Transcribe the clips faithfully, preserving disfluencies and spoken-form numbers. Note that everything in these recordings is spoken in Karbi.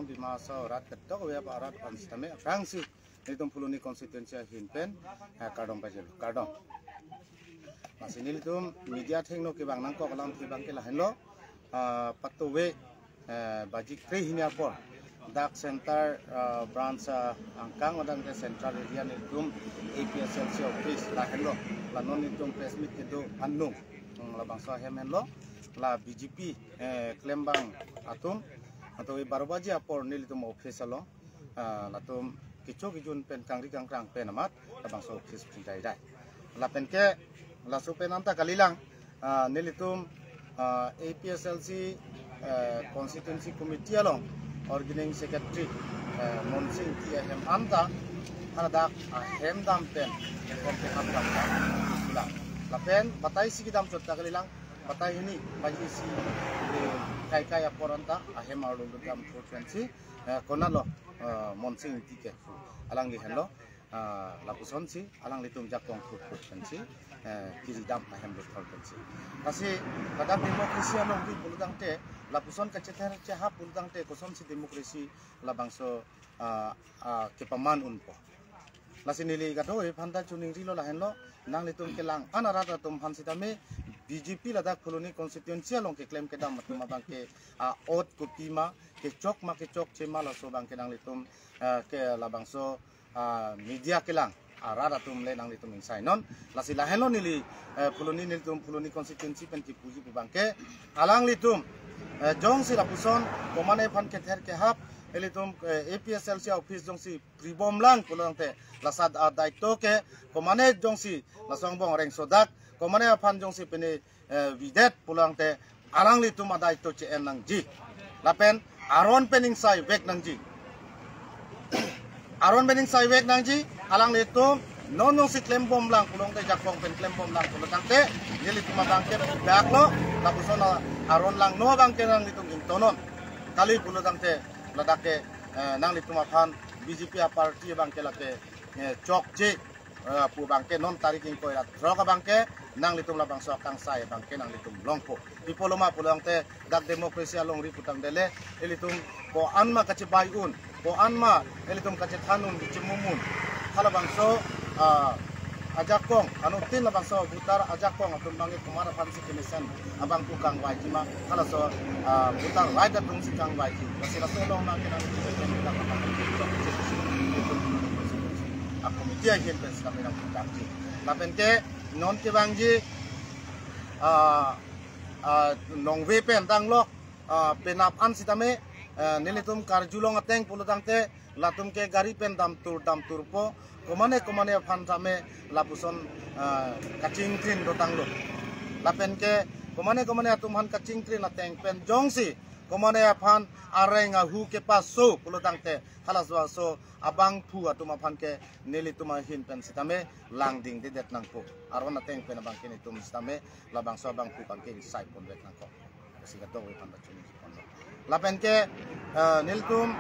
Dima Hasao arat ketok ave arat aphan sitame aphrangsi nelitum Phuloni constituency ahin pen, eh, kardom pajirlo, kardom. Lasi nelitum media athengno kevang nangkok alamthe abangke lahenlo, ah, patuve, eh, baji kre hini apor dak center, ah, branch, ah, angkang odang ke central area nelitum A P S L C office lahenlo, la non nelitum press meet kedo anung, hmm, labangso ahem henlo, la B J P, eh, klembang atum, atau baro baji apor nelitum office along, ah, latum kecho kejun pen kangri kangkrang pen amat labangso office pidai dai. Lapen ke laso pen anta kalilang, ah, nelitum, ah, A P S L C, eh, constituency committee along organizing secretary, eh, Monsing Ingti ahem anta haladak ahem dam pen konten ham dam dam lang. Lapen batai isi kedam chot ta kalilang, batai hini baji isi, eh, kai kai apor anta ahem arlo dam thur pensi, eh, konatlo, eh, Monsing Ingti ke alangli henlo, ah, lapusonsi alanglitum jakong thur thur pensi, eh, kiri dam ahem dot thur pensi. Lasi kadang democracy along di pulo tangte, lapuson kachether chehap pulo tangte kosonsi democracy labangso, ah, ah, kepaman unpo. Lasi neli kadokave aphanta choningrilo lahenlo, nanglitum kelang-an arat atum aphan sitame B J P ladak Phuloni constituency along keklem kedam atum abangke, ah, ot kopima, kechok ma kechokche ma laso abangke nanglitum, ah, ke labangso, ah, media kelang arat atum le nanglitum ingsai non. Lasi lahenlo neli, eh, Phuloni nelitum Phuloni constituency pen kipuji pu abangke alanglitum, eh, jongsi lapuson komane aphan kether kehap, ilitum, eh, A P S L C office jongsi pribom lang pulo tangte, lasat adaito ke komane jongsi laso angbong rengso dak, komane aphan jongsi pine, eh, videt pulo tangte alanglitum adaito che-en nangji. Lapen aron pen ingsai vek nangji. Aron pen ingsai vek nangji, alanglitum non jongsi klembom lang pulo tangte, jakong pen klembom lang pulo tangte, nelitum abangke daklo, lapuson aron langno abangke nanglitum ingtonon. Kali pulo tangte ladak ke, eh, nanglitum aphan B J P aparty abangke lake, eh, chokche, eh, pu abangke non tarik ingkoi ra throk abangke nanglitum labangso akangsai abangke nanglitum longpo. Pi apotlo ma pulo tangte dak democracy alongri pu tangte le ilitum ko-an ma kachebai un, ko-an ma ilitum kachethan un, kachemum un. Halabangso, ah, ajakong, anuttin labangso voter ajakong atum abangke komat aphansi kemesen abang pu kangvaiji ma, halaso, ah, voter right atumsi kangvaiji. Lasi laso along abangke nang a committee ahin pen sitame nangpudakji. Lapen ke non kevangji, ah, ah, nongve pen tanglo, ah, penap an sitame, ah, nelitum karjulong ateng pulo tangte latum ke gari pen damtur damturpo, komane komane aphan tame lapuson, ah, kachingkrin dotanglo. Lapen ke komane komane atum aphan kachingkrin ateng pen jongsi komane aphan areng ahu kepaso pulo tangte halaso aso abangphu atum aphan ke nelitum ahin pen sitame langdingdedet nangpo. Aron ateng pen abangke nelitum sitame labangso abangphu abangke ingsai pondet nangkok. Kasi kadokave aphan pachini ponlo. Lapen ke, eh, nelitum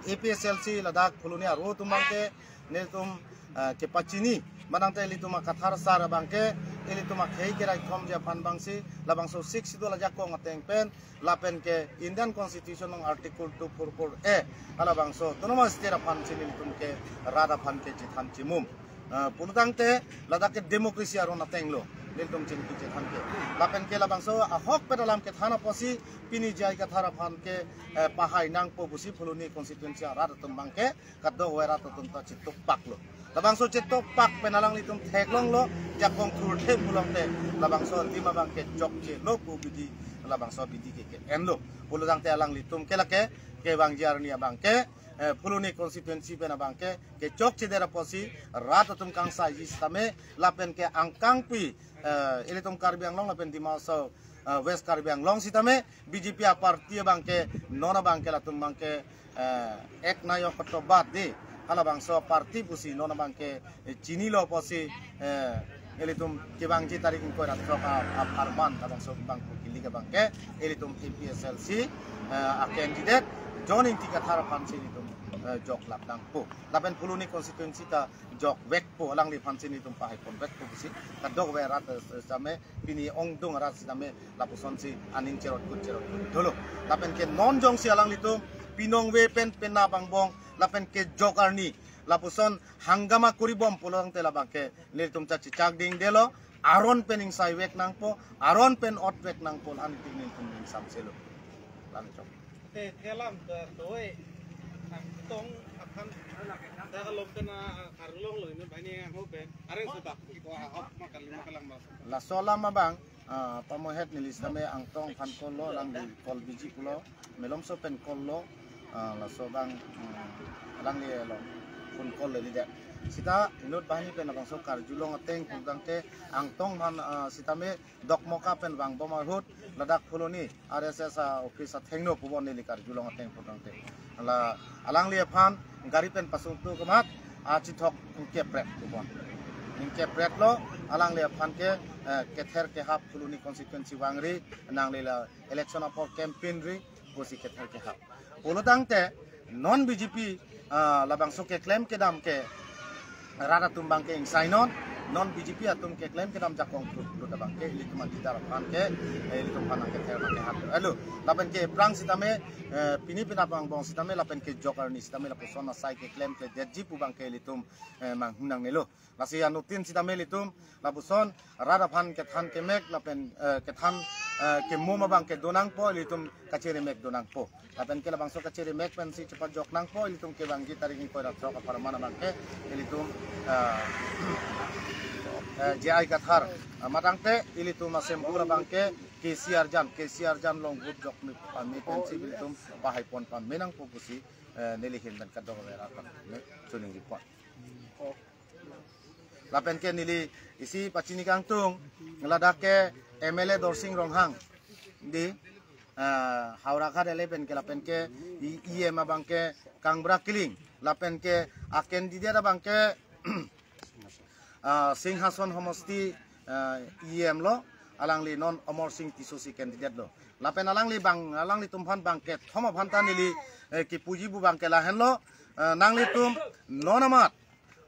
A P S L C ladak Phuloni aro atum abangke nelitum, eh, kepachini, manang te ilitum akathar asar abangke, ilitum akhei keraithom ji aphan abangsi labangso Sixth Schedule ajakong ateng pen, lapen ke Indian Constitution along Article two four four A, halabangso Autonomous State aphansi nelitum ke rat aphan ke chethan chemum. Ah, pulo tangte ladak ke democracy aron atenglo nelitum chingki chethan ke. Lapen ke labangso ahokpet alam kethan apotsi pini J I Kathar aphan ke, eh, pahai nangpo pusi Phuloni constituency arat atum abangke kadokave rat atum ta chetokpaklo. Labangso chetokpak pen alanglitum theklonglo, jakong thurthe pulo tangte labangso adim abangke chokchelo pu abidi, labangso abidi ke ke-enlo. Pulo tangte alanglitum ke lake kevangji arni abangke, eh, Phuloni constituency pen abangke kechokchedet apotsi rat atum kangsaiji sitame, lapen ke angkangpi, eh, ilitum Karbi Anglong lapen Dima Hasao, eh, West Karbi Anglong sitame B J P aparty abangke non abangke latum abangke, eh, ek nayok kotobat di, halabangso aparty pusi non abangke, eh, chinilo apotsi, eh, ilitum kevangji tarik ingkoi ra throk a, apharman labangso abangphu kilik abangke ilitum A P S L C, eh, a candidate John Ingti Kathar aphansi ilitum, eh, joklap nangpo. Lapen Phuloni constituency ta jokvekpo, alangliphansi nelitum pahai ponvekpo pusi kadokave rat, eh, sitame pini ongdung arat sitame lapusonsi aning cherot kut cherot kut dolo. Lapen ke non jongsi alanglitum pinong ve pen penap angbong lapen kejok arni lapuson hangama koribom pulote labangke nelitum chak chichak dingdelo, aron pen ingsai vek nangpo, aron pen ot vek nangpo, la-an tik nelitum ningsam selo. Lam chok. Te thelam ta doi, ang tong aphan ta alom kena karlong lo ini bani ang hopen. Areng sudah ko ahok makan lima kalang bas. Laso alam abang, ah, pamohet neli sitame angtong aphan call lo, alangli call busy pulo, malomso pen call lo, ah, laso abang, hmm, alangli lo phone call le lidet. Sita inut banghini pen labangso karjulong ateng pudangte angtong aphan, ah, sitame Dokmoka pen vangbom ahut ladak Phuloni R S S a office athengno pubon neli karjulong ateng pudangte. La alangli aphan gari pen pasungtu kemat achithok ingkepret pubon. Ingkepret lo alangli aphan ke, eh, kether kehap Phuloni constituency vangri, nangli la election apor campaign ri pusi kether kehap. Pulotangte non B J P, ah, labangso keklem kedam ke rat atum abangke ingsai non, non B J P atum keklem kedam jakong thut thut abangke ilitum adidar aphan ke, eh, ilitum aphan nangkether nangkehap. Alo, lapen ke prang sitame, eh, pini penap angbong sitame lapen kejok arni sitame lapuson asai keklem kledetji pu abangke ilitum, eh, manghunang nelo. Lasi anuttin sitame ilitum lapuson rat aphan kethan kemek lapen, eh, kethan, eh, kemum abangke donangpo, ilitum kacheremek donangpo. Lapen ke labangso kacheremek pensi chepajok nangpo, ilitum kevangji tarik ingkoi ra throk apharman abangke ilitum, eh, eh, J I Kathar, eh, matangte ilitum asempur abangke K C arjan, K C arjan along vote jok mi pame pensi ilitum pahai pon pame nangpo pusi, eh, neli ahin pen kadokave rat aphan ne choningri pon. Lapen ke neli isi pachini kangtung, ladak ke M L A Dorsing Ronghang, di, ah, Howraghat L A pen ke, lapen ke E M abangke Kangbra Killing, lapen ke a candidate abangke, ah, Singhason Homosti, ah, E M lo, alangli non Amar Sing Tisso si candidate lo. Lapen alangli abang, alanglitum aphan abangke thom aphan ta neli, eh, kipuji pu abangke lahenlo, eh, nanglitum non amat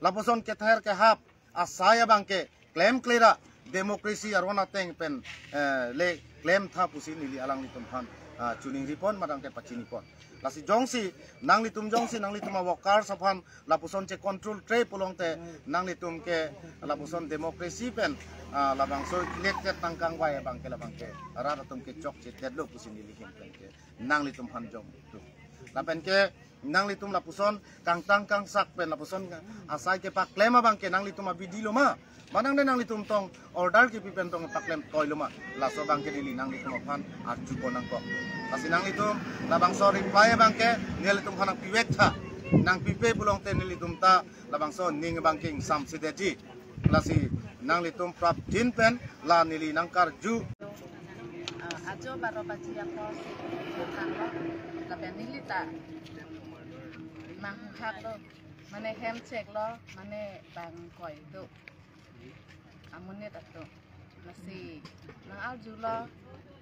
lapuson kether kehap asai abangke klemkle ra democracy aron ateng pen, eh, le klemtha pusi neli alanglitum aphan, ah, choningri pon matangte pachini pon. Lasi jongsi nanglitum jongsi nanglitum a-workers aphan lapuson che-control tre pulongte nanglitum ke lapuson democracy pen, ah, labangso elected nangkangvai abangke labangke rat atum ke chokche detlo pusi neli ahin pen ke nanglitum aphan jong tu. Lapen ke nanglitum lapuson kangtang kangsak pen lapuson asai kepaklem abangke nanglitum abidi lo ma? Manang de nanglitum tong order kipi pen tong paklem toi lo ma? Laso abangke neli nanglitum aphan arju pon nangkok. Lasi nanglitum labangso reply abangke nelitum aphan nangpivek tha. Nangpipe pulongte nelitum ta labangso ning abangke ingsamse detji. Lasi nanglitum prapjin pen la neli nangkarju. Ah, ajo baro baji apor si thang lo, lapen neli ta manghak lo, mane hem chek lo, mane bang koi do. Amonit atum. Lasi nang arju lo,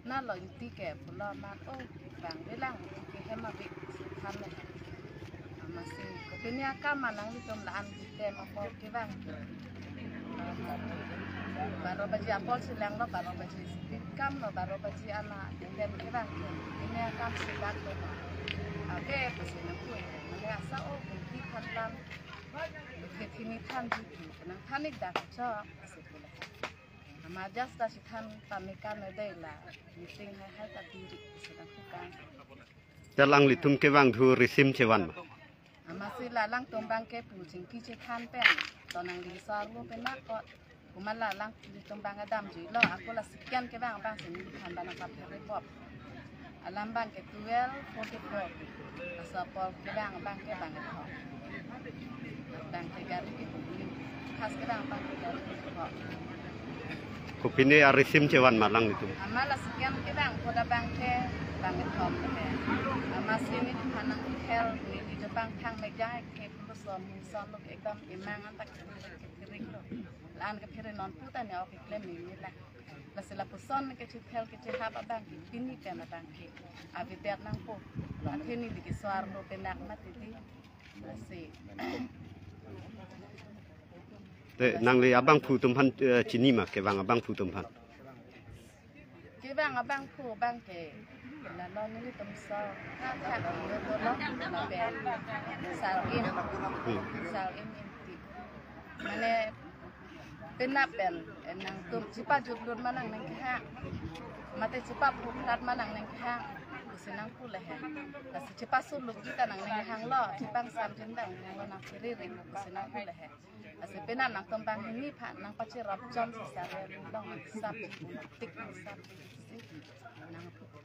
na lo ingti ke pulo amat, oh, bang bilang ke hem abik than le. Amatsi kopine akam ma nanglitum la-an kitem apor kevang. Baro baji apor si lang lo, baro baji si kam lo, baro baji ana kitem kevang ke. Kopine akam si bak lo. Ave pusi nangpui. Mane asa, oh, ingti phan lam. Ke thini thanji, nangthan ik dak chok pusi pulo. Amat just ta si than pame kan dei la meeting hai hai ta diri sedang bukan. Te alanglitum kevang thu risim chevan ma? Amatsi la alangtum abangke pu chingki chethan pen, to nangli sar lo pen nakot. Komat la alanglitum abang adamjuilo, ako la second kevang abang si neli than abang nangkaphere pop. Alam abangke twelve forty-four. Laso apor kevang abangke bang kethom. Bangke gari kebuli. Khas kevang abangke gari kethom. Kopine arisim chevan ma alanglitum? Amat la second kevang koda abangke bang kethom le. Amatsi neli than nang hel neli jepang thang mejang ke pulo som son lo ekam emang antak kering lo. La-an kephere non puta ne ok keklem neli la. Lasi lapuson kechethel kechehap abangke pini pen abangke avedet nangpo. Athe neli kesar lo pen nak mati di. Lasi. Te nangli abangphu atum aphan, eh, chini ma kevang abangphu atum aphan? Kevang abangphu abangke Lalo nelitum so, ha, ha, lo, lo, lo, lapen, Sar-im, Hmm. Sar-im Ingti. Mane, penap pen, eh, nangtum, chipajutlut ma nang nangkehang. Mate chipaphrukrat ma nang nangkehang. Pusi nangpu le he. Lasi chipasulup ji ta nang nangkehanglo, chipangsam ji ta nang nangkehanglo, nang phiriri, pusi nangpu le he. Lasi penap nangtum bang hini pha nangpachirap chom si Sar-im along nangsap, tik nangsap, si nangpu ka.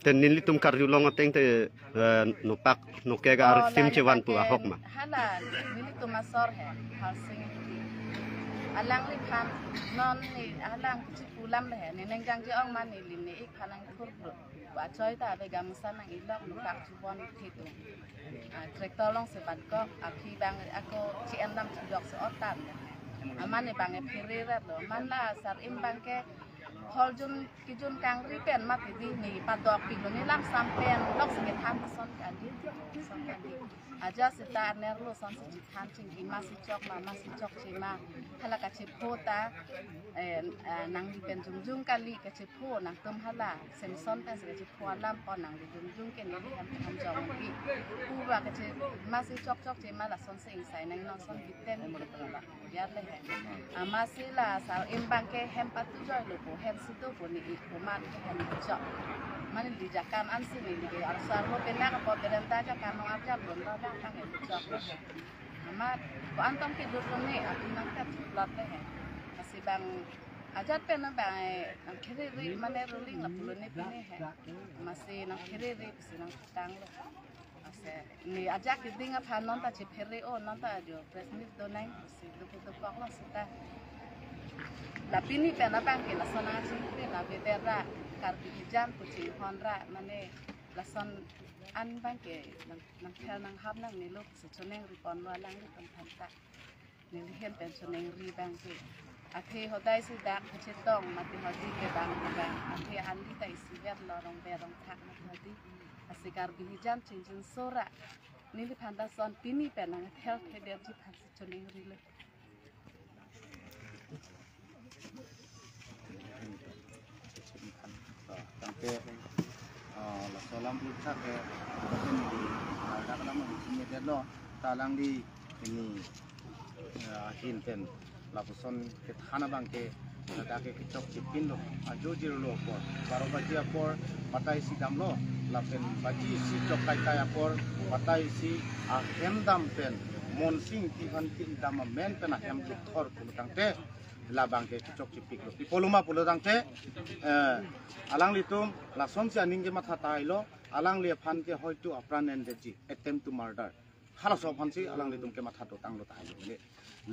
Te nelitum karjulong ateng te, eh, nopak nokek Oh, arsim la chevan pu nelitum ahok ma? Hala, nelitum asor he, Harsing Ingti. Alangliphan non ne alang kechipu alam le he, ne neng jangje ong ma ne lim ne ik phan nangthurplut. Ba choi ta ave gamsa nang-ilok nopak chubon thetu. Ah, tractor along si patkok, aphi bang ako chi-en dam chidok si otam. Amat ne bang e phirirat lo. Amat la Sar-im bang ke hol jun kijun kangri pen mat di ne padok pilo ne lam sam pen lok si kethan son kandi, son kandi. Ajat seta anerlo son si chithan chingki ma si chok ma, ma si chokche ma. Hala kachipho ta, eh, eh, nangli pen jongjong kali kachipho nangtum hala. Samson pen si kachipho alam pon nangli jongjong ke neli hem than jong di. Pu ba kachi ma si chokchokche ma lason si ingsai nang non son biten ni ba. Yar le he. Amat si la Sar-im bang ke hem patu joi lo po, hem si do po ne ik po mat ke hem chok. Mane di jakan an si ne li ke arsar lo pen na ka po berenta jakan no arjap lo ba bang ke hem chok. Amat ko-an tong ke dur lo ne, aphi nangkat plot le he. Lasi bang ajat pen na bang, eh, nang phiriri mane ruling la pulo ne pine he. Amat si nang phiriri, si nangtanglo. Ase, ne ajak keding aphan non ta chiphiri o, non ta jo press meet do nang, si duku dukok lo seta. La pini pen abang ke lason nangchingri la bebera, Karbi hijan kuching honra, mane lason an bang ke nang, nangthel nanghap nangne lo, si choningri ponlo alanglitum aphan ta. Neli hem pen choningri bang ke. Athe hodai si dak kachetong mate hodi ke bang ke bang. Athe andi ta isivet lo rongver rongthak mate hodi. Lasi Karbi hijan chingjin sora. Neliphan ta son pini pen nangthel thedet ji aphan si choningri lo. Tangte, ah, laso alam puthak ke, lapen di, ah, dak alam ang sini det lo, ta alangli ini, ah, ahin pen, lapuson kethan abang ke, ladak ke kechokche pinlo, ajo jirlo apor, baro baji apor, batai isi damlo, lapen baji isi chok kaikai apor, batai isi ahem dam pen, Monsing Ingti aphan kedam amen pen ahem juthor pulo tangte, labang ke kechokche piklo. Pi pulo ma pulo tangte, eh, alanglitum lasonsi aning kematha tahai lo, alangli aphan ke hoitu apran endetji, attempt to murder. Halaso aphan si alanglitum kematha dotang lo tahai lo.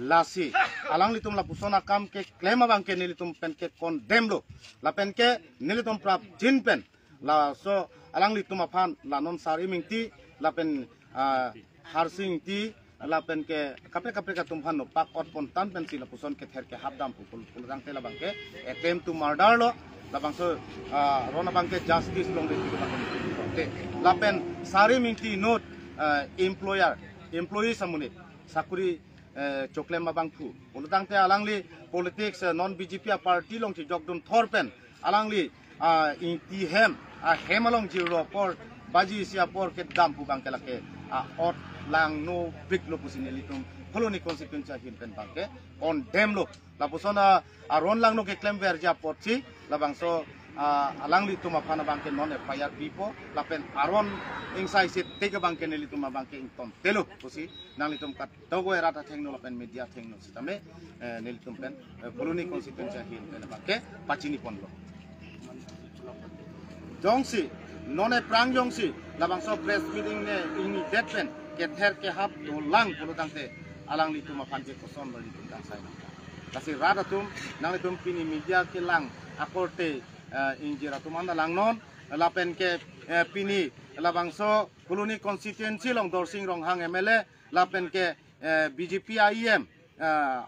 Lasi, alanglitum lapuson akam keklem abang ke nelitum pen ke condemn lo. Lapen ke nelitum prapjin pen. Laso alanglitum aphan la non Sar-im Ingti, lapen, ah, Harsing Ingti, lapen ke kaprek kaprek atum aphan nopak ot pon tan pensi lapuson kether kehap dam pu pulo tangte labang ke attempt to murder lo, labangso, ah, aron abang ke justice longri pulo tangte. Lapen Sar-im Ingti inut, ah, employer, employees amonit, sakuri, eh, choklem abangphu. Pulo tangte alangli politics, eh, non B J P a party along chejokdun thor pen alangli, ah, Ingti hem, ahem along jirlo apor, baji isi apor kedam pu abang ke lake, ah, ot langno piklo pusi nelitum Phuloni constituency ahin pen abang ke condemn lo. Lapuson, ah, aron langno keklemverji apotsi, labangso, ah, alanglitum aphan abang ke non F I R pipo, lapen aron ingsai si tik abang ke nelitum abang ke ingtontelo pusi nanglitum kat togo erat athengno lapen media athengno sitame, eh, nelitum pen, eh, Phuloni constituency ahin pen abang ke pachini ponlo. Jongsi, non aphrang jongsi, labangso press meeting ne ingnidet pen, kether kehap dolang pulo tangte, alanglitum aphan ke koson lo nelitum kangsai nang. Lasi rat atum, nanglitum pini media kelang akorte, eh, ingjir atum anta langnon, lapen ke, eh, pini labangso Phuloni constituency along Dorsing Ronghang M L A, lapen ke, eh, B J P I M, eh,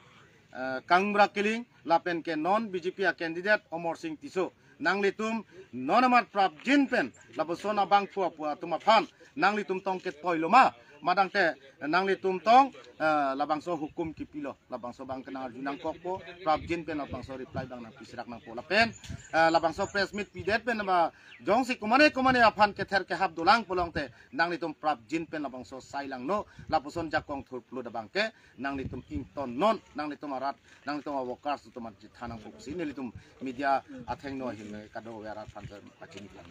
eh, Kangbura Killing, lapen ke non B J P a candidate Amarsing Tisso. Nanglitum non amat prapjin pen, lapuson abangphu apu atum aphan, nanglitum tong ketoi lo ma, Madang te nanglitum tong, eh, labangso hukum kipilo, labangso abang ke nang-arju nangkokpo, prapjin pen labangso reply abang nangpisirak nangpo lapen, eh, labangso press meet pidet pen ba jongsi komane komane aphan kether kehap dolang pulote nanglitum prapjin pen labangso sai langno, lapuson jakong thurplut abang ke nanglitum ingtonnon, nanglitum arat, nanglitum a-workers atum amat chethan nangpo pusi nelitum media athengno ahin kadokave arat aphan pachini lang.